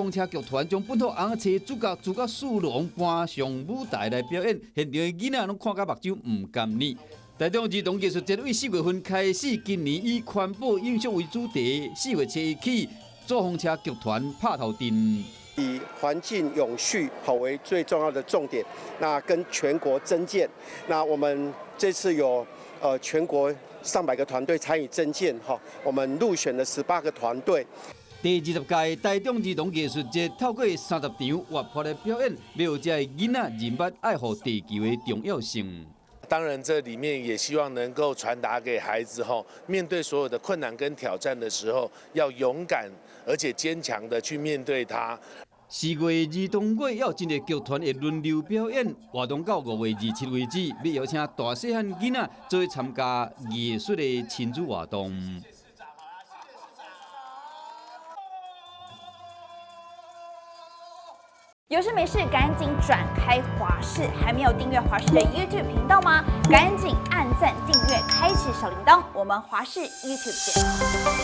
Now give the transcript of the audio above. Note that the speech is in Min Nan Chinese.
風車劇團將本土尪仔冊主角主角四郎搬上舞台來表演，現場的囡仔攏看甲目睭毋甘呢。台中兒童藝術節對4月份開始，今年以環保永續為主題，4月7日起，左風車劇團拍頭陣。以環境永續好為最重要的重點，那跟全國徵件，那我們這次有全國上百個團隊參與徵件，哈，我們入選了18個團隊。第20屆台中兒童藝術節透過30場活潑的表演，予遮的囡仔認捌愛護地球的重要性。當然，這裡面也希望能夠傳達給孩子，吼，面對所有的困難跟挑戰的時候，要勇敢而且堅強的去面對它。4月兒童月有真濟劇團會輪流表演，活動到5月27為止，欲邀請大細漢囡仔做伙參加藝術的親子活動。有事沒事趕緊轉開華視，還沒有訂閱華視的 YouTube 頻道嗎？趕緊按讚訂閱，開啟小鈴鐺。我們華視 YouTube 見。